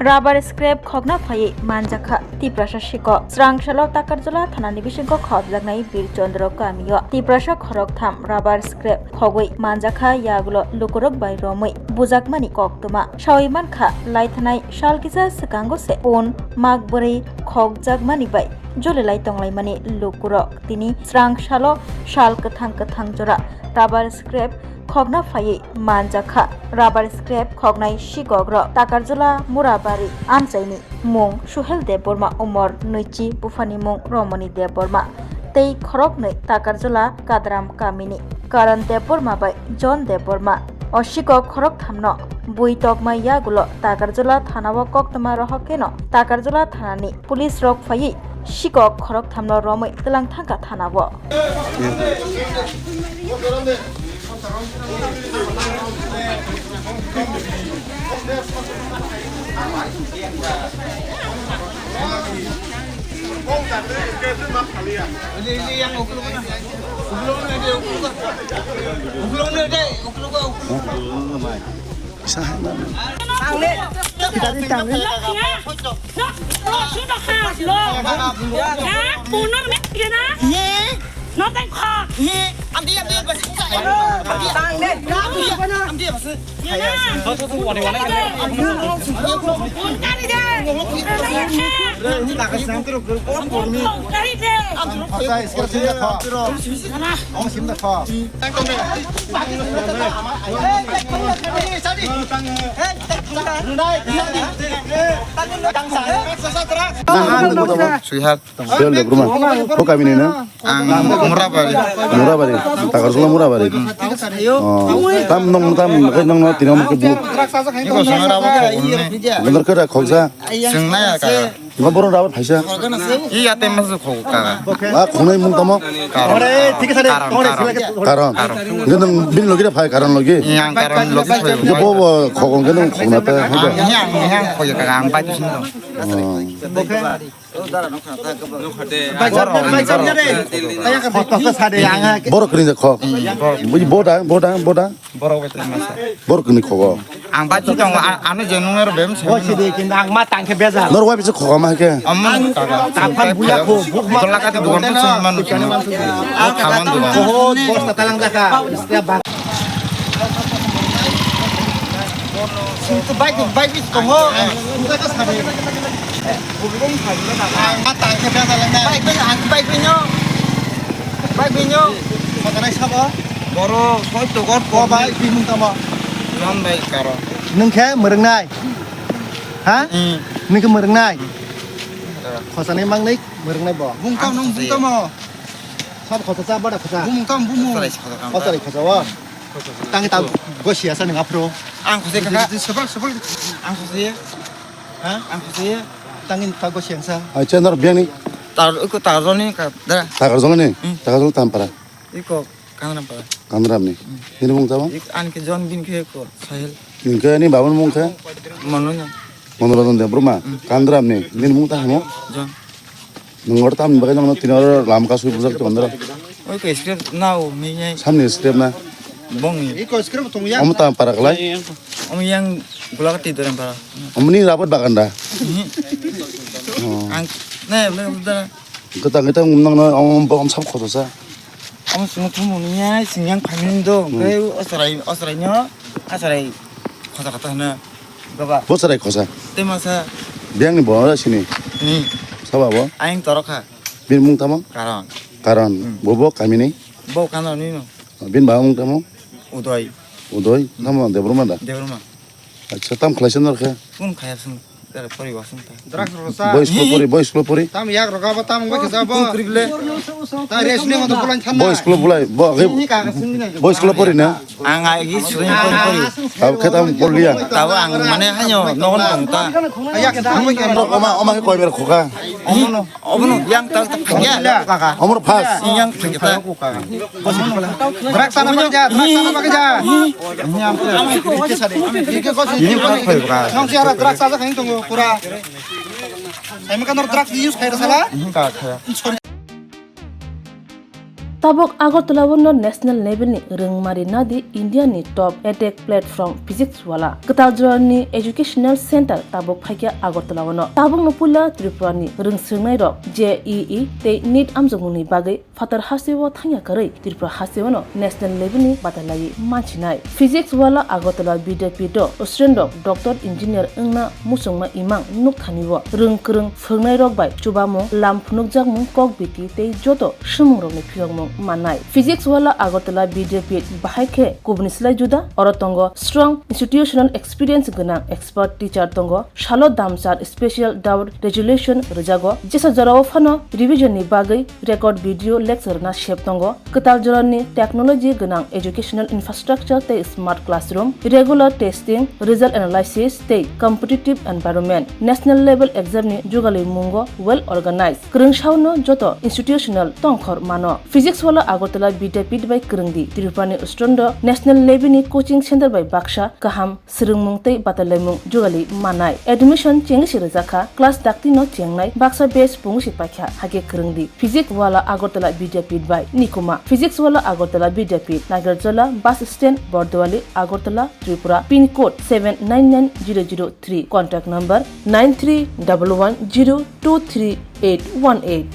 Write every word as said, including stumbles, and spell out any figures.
Rubber scrap khokna phaiwi manjakha Tiprasa sikok. Srang salo Takarjala thanani bisingo khopjaknai Bir Chandra kamio Tiprasa khoroktham rubber scrap khogwi manjakha, yagulo lukurok bai romwi bujakmani koktwma. Sawi mankha, laithanai sal kisa swkango se pun mak bwrwi khokjakmani bai jolilai tonglaimani lukurok. Tini srang salo sal kwthang kwthang jora rubber scrap khokna phaiwi manjakha. Rubber scrap khoknai sikokrok Takarjala Murabari amchaini mung Suhel Debbarma, umor nwichi, buphani mung Romoni Debbarma, tei khoroknwi Takarjala Kadram kamini Karan Debbarma bai John Debbarma. O sikok khorokthamno bui tokma yagulo Takarjala thanao koktwma rohok kheno Takarjala thanani police rok phaiwi sikok khorokthamno romwi twlang thangkha thanao. Suihal. Bel de bruma. Ko kami ni na? Ang Murabari. Murabari. Takarjala Murabari. Oh, tam nong tam ke nong no tinam ke bu. Iko songara ba ko ne. Bener ke da khoksa. Seng na ya ka. Ngo boron rabat phaisa. Iya te mas khok ka. Ma khonai mung tamo. Karon. Karon. Karon. Karon. Nong bin logi da phai karon logi. Yang karon logi phai. Bo bo khokong ke nong khokna ta. Yang yang khok ka ang bai tu sing. Borok kwrwi jak kho. Boda, boda, boda. Borok kwrwi khogo. Ang bai tong, ano je nung ero bem. Bo sidi kintu ang ma tangkhe bejal. Nor wai bisa khogo ma ke. Amon. Tangkhan buya kho. Dola kati dogan tu sung man. Khaman dogan. Bosta talang jaka. Sing tu bike, bike bis tongo. Ang ta khe bejal na. Bike bin, ang bike bin yo. Bike bin yo. Makanai sabo. Boro soi to god ko bike bin tamo. Jon bai karo. Nung khe murungnai. Ha? Hmm. Nung khe murungnai. Khosanai mangnai murungnai bo. Bung tamo, nung bung tamo. Sab khosa sa, bada khosa. Bung tamo, bung. Khosa sa. Khosa wa. Tang tang gosi asa nang aphro. Ang khosai kaka. Sebal, sebal. Ang khosai. Ha? Ang khosai. Tangin ta gosi angsa. Acha nor biang ni. Tar, iko tar joni ka da. Takarjala ni. Hmm. Takarjala Tampara. Iko Kangram para. Kangram ni. Hmm. Nini mung tamo? Ik an ke John bin khe ko Sahil. Ningke ni babun mung khe? Manonya. Manoranjan Debbarma. Hmm. Kangram ni. Nini mung ta hamo? John. Nungor tam bagai nang tino lam ka sui bujak tu andra. Oi ko scrap na o mi nyai. Samni scrap na. Bong ni. Iko scrap tong ya. Om tam para kalai. Om yang gulak ti dorem para. Om ni rabat bagan da. Mhm. Oh. Ang ne le da. Kita kita nang na om bong sam khoto sa. Om sung thumu ni ya sing yang phamin do. Hmm. Ke o sarai o sarai nyo. A sarai khosa kata na. Gaba. Bo sarai khosa. Te masa. Biang ni bo ra sini. Ni. Saba bo. Aing torokha. Bin mung tamo? Karon. Karon. Hmm. Bo bo kami ni? Bo Karon ni no. Bin ba mung tamo? Udoy. Udoy. Hmm. Tamo Debbarma da? Debbarma. Acha, tam khlai se nor khe? Kum khaya sung. Drugs rok sa. Boys club pori, boys club pori. Tam yak rok abo tam wngkha jabo. Ta rest ni moto bulan thanna. Boys club bulai, bo, boys club pori na. Ang ai gi sui pori pori. Abo khe tam pori ya. Tabo ang mane hanyo nogon tong ta. Yak sa wngkha. Oma, oma khe koi ber khoka. Obono yang ta ta phangya. Omor phas. Yang phangya ta. Drugs sana bagja, drugs sana bagja. Ini apa? Ini apa? Nong si ara drugs aja khain tunggu pura. Saya makan drugs use khair salah. Tabuk Agartala o no national level ni rwngmari nadi India ni top edtech platform Physics Wala. Kwtal jora ni educational center tabuk phaikya Agartala o no. Tabuk no puila Tripura ni rwngswrwngnai rok J E E tei NEET amjokmung ni bagwi phatar hasteo thangya kwrwi Tripura hasteo no national level ni batalaiwi manchinai. Physics Wala Agartala Vidyapith o student rok doctor engineer wngna muchungma imang nukthani o rwng kwrwng phwrwngnairok bai chubamung, lam phunukjakmung, kok biti tei joto swmwng rokni phiyokmung mannai. Physics Wala Agartala Vidyapith bahai khe kubuni slai juda. Oro tongo strong institutional experience gwnang expert teacher tongo, salo damchar special doubt resolution rwjago, jesa jorao phano revision ni bagwi record video lecture na sep tongo. Kwtal jorani technology gwnang educational infrastructure tei smart classroom, regular testing, result analysis tei competitive environment, national level exam ni jugalwi mungo well organized. Kwrwngsaono joto institutional tongkhor mano. Physics Wala Agartala Vidyapith bai kwrwngdi. Tripura ni student rok national level ni coaching center bai baksa kaham swrwngmung tei batalaimung jugali manai. Admission chengwi se rwjakha, class dakti no chengnai, baksa batch pungwi se paikha, hakhe kwrwngdi. Physics Wala Agartala Vidyapith bai Nikuma. Physics Wala Agartala Vidyapith, Nagarjola, bus stand, Bordowali, Agartala, Tripura, pin code seven nine nine zero zero three, contact number nine three double one zero two three eight one eight.